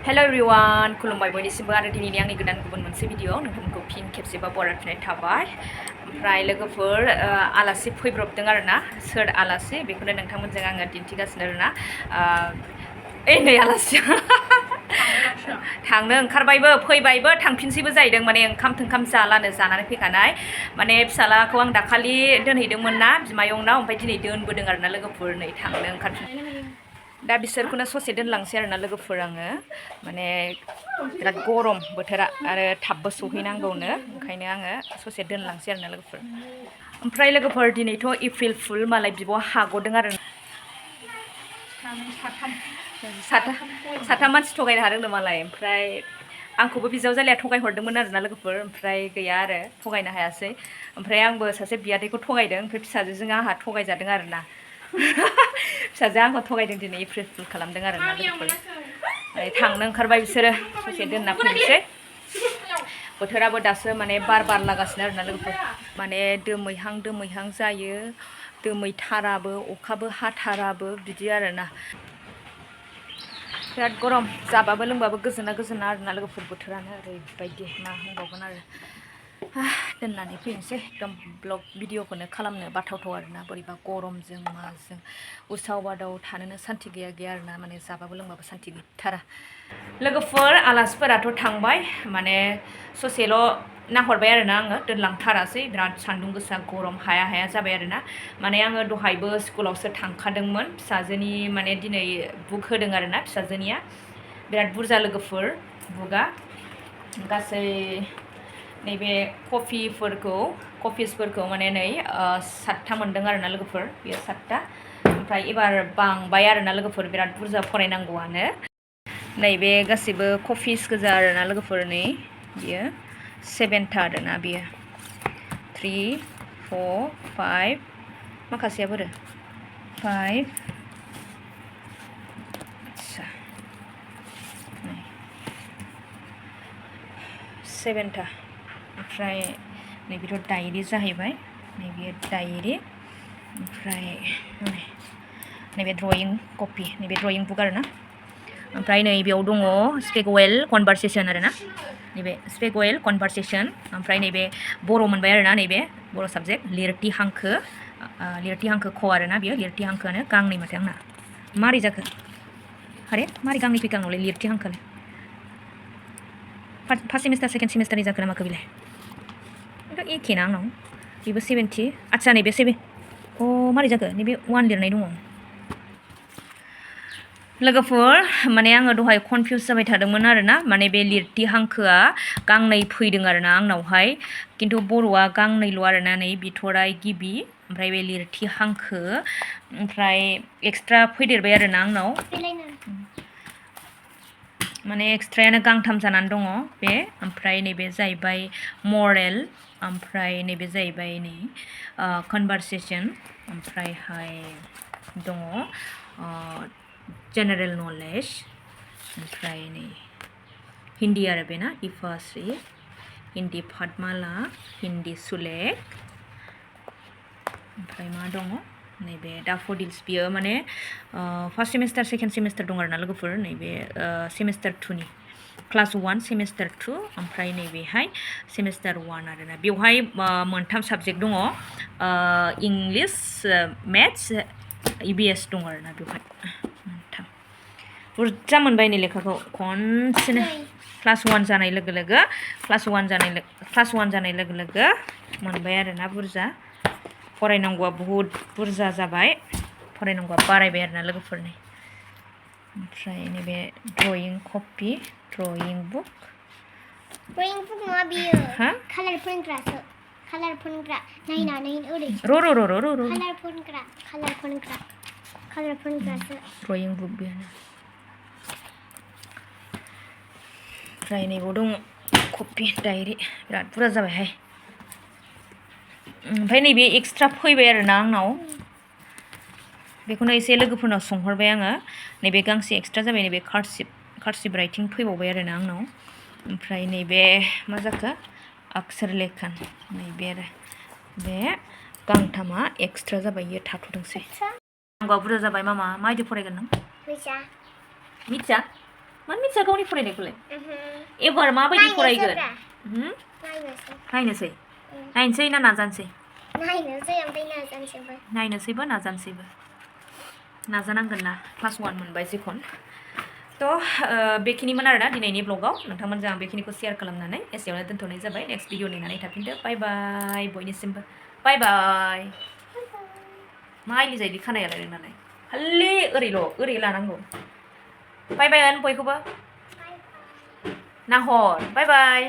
Hello everyone, खुलुमबाय बयनिसिमबो आरो दिनैनि आंनि गोदान गुबुन मोनसे भिडिअ नोंथांमोनखौ फिन खेबसेबा बरायफिननाय थाबाय। ओमफ्राय लोगोफोर आलासि फैब्रबदों आरोना सोर आलासि बेखौनो नोंथांमोनजों आङो दिन्थिगासिनो आरोना नै आलासि थांनो ओंखारबायबो फैबायबो थांफिनसैबो जाहैदों माने ओंखाम जालानो जानानै फैखानाय माने फिसालाखौ आं दाखालि दोनहैदोंमोन ना बिमायंनाव ओमफ्राय दिनै दोनबोदों आरोना लोगोफोर नै थांनो ओंखारफिन दा बिसोरखौनो ससे दोनलांसै आरोना लोगोफोर आङो माने बिराद गरम बोथोरा आरो थाबबो सहैनांगौनो ओंखायनो आङो ससे दोनलांसै आरोना लोगोफोर ओमफ्राय लोगोफोर दिनैथ' एप्रिल फुल मालाय बिब' हाग'दों आरो साथाम मानसि थगायनो हादोंनो मालाय ओमफ्राय आंखौबो बिजावजालिया थगाय हरदोंमोन आरोना लोगोफोर ओमफ्राय गैया आरो थगायनो हायासै ओमफ्राय आंबो सासे बियादैखौ थगायदों ओमफ्राय फिसाजोजों आंहा थगायजादों आरोना फिसाजोआ आंखौ थगायदों दिनै एप्रिल फुल खालामदों आरोना लोगोफोर थांनो ओंखारबाय बिसोरो ससे दोनना फैनोसै बोथोराबो दासो माने बार लागासिनो आरोना लोगोफोर माने दोमैहां जायो दोमैथाराबो अखाबो हाथाराबो बिदि आरोना बिराद गरम जाबाबो लोंबाबो गोजोना आरोना लोगोफोर बोथोरानो ओरैबायदि मा होनबावगोन आरो दोननानै फैनोसै एकदम ब्लग भिडिअखौनो खालामनो बाथावथाव आरोना बोरैबा गरमजों माजों उसाव बादाव थानोनो सान्थि गैया आरोना माने जाबाबो लोंबाबो सान्थि गैथारा लोगोफोर आलासिफोराथ' थांबाय माने ससेल' नाहरबाय आरोना आङो दोनलांथारासै बिराद सान्दुं गोसा गरम हाया जाबाय आरोना माने आङो दहायबो स्कुलावसो थांखादोंमोन फिसाजोनि माने दिनै बुक होदों आरोना फिसाजोनिया बिराद बुरजा लोगोफोर बुकआ गासै नैबे कपिसफोरखौ माने नै 7था मोनदों आरोना लोगोफोर बेयो 7था ओमफ्राय एबार बांबाय आरोना लोगोफोर बिराद बुरजा फरायनांगौआनो नैबे गासिबो कपिस गोजा आरोना लोगोफोर नै बियो 7था आरोना बियो 3 4 5 माखासेया बोरो 5 7था ओमफ्राय नैबेथ' डायरि जाहैबाय नैबे डायरि ओमफ्राय नैबे ड्रयिं कपि नैबे ड्रयिं बुक आरोना ओमफ्राय नै बेयाव दङ स्पेगवेल कनभारसेसन आरोना नैबे स्पेगवेल कनभारसेसन ओमफ्राय नैबे बर' मोनबाय आरोना नैबे बर' साबजेक्ट लिरथि हांखो ख आरोना बियो लिरथि हांखोआनो गांनै माथो आंना मारै जाखो आरे मारै गांनै फैखांनावलाय लिरथि हांखोआलाय फार्स्ट सेमिस्टार सेकेन्ड सेमिस्टारनि जाखो ना माखो बिलाय ओमफ्राय एखे ना आंनाव बेबो 70 आच्छा नैबे 7 मारै जाखो नैबे 1 लिरनाय दङ लोगोफोर माने आङो दहाय कनफिउज जाबाय थादोंमोन आरोना माने बे लिरथि हांखोआ गांनै फैदों आरोना आंनावहाय खिन्थु बर'आ गांनैल' आरोना नै बिथराइ गिबि ओमफ्राय बे लिरथि हांखो ओमफ्राय एक्सट्रा फैदेरबाय आरोना आंनाव माने एक्सट्रायानो गांथाम जानानै दङ बे ओमफ्राय नैबे जाहैबाय मरेल ओमफ्राय नैबे जाहैबाय नै कनभारसेसन ओमफ्रायहाय दङ जेनेरेल नलेज ओमफ्राय नै हिन्दी आरो बेना इफाश्री हिन्दी पाठमाला हिन्दी सुलेख ओमफ्राय मा दङ नैबे डाफोडिल्स बियो माने फार्स्ट सेमिस्टार सेकेन्ड सेमिस्टार दं आरोना लोगोफोर नैबे सेमिस्टार 2नि क्लास 1 सेमिस्टार 2 ओमफ्राय नैबेहाय सेमिस्टार 1 आरोना बेवहाय मोनथाम साबजेक्ट दङ इंलिश मेथ्स EBS दङ आरोना बेवहाय मोनथाम बुरजा मोनबाय नै लेखाखौ खनसेनो क्लास 1 जानाय लोगो लोगो मोनबाय आरोना बुरजा फरायनांगौआ बहुद बुरजा जाबाय फरायनांगौआ बारायबाय आरोना लोगोफोरनि ओमफ्राय नैबे ड्रयिं कपि ड्रयिं बुक नङा बियो कालार फोनग्रा नायनानै ओरै कालार फोनग्रासो ड्रयिं बुक बेनो ओमफ्राय नैबाव दङ कपि डायरि बिराद बुरजा जाबायहाय ओमफ्राय नैबे एक्सट्रा फैबाय आरोना आंनाव बेखौनो एसे लोगोफोरनाव सोंहरबाय आङो नैबे गांसे एक्सट्रा जाबाय नैबे कार्सिभ राइटिं फैबावबाय आरोना आंनाव ओमफ्राय नैबे मा जाखो अक्षर लेखन नैबे आरो बे गांथामा एक्सट्रा जाबाय इयो थाथ'दोंसै आंबा बुरजा जाबाय मामा मा आयदा फरायगोन नों मिथिया मानो मिथिया गावनि फरायनायखौलाय एबार माबायदि फरायगोन नायनोसै नायनोसै ना नाजानोसै नायनोसैबो नाजानोसैबो नाजानांगोन ना क्लास 1 मोनबाय जिखुन थ' बेखिनिमोन आरोना दिनैनि ब्लगाव नोंथांमोनजों आं बेखिनिखौ शेयार खालामनानै एसेयावनो दोनथ'नाय जाबाय नेक्स्ट भिडिअ नेनानै थाफिनदो बाय बाय बयनिसिमबो बाय बाय मा आइलि जायलि खानायालाय नोंनालाय खालि ओरै लानांगौ बाय बाय होन बयखौबो नाहर बाय बाय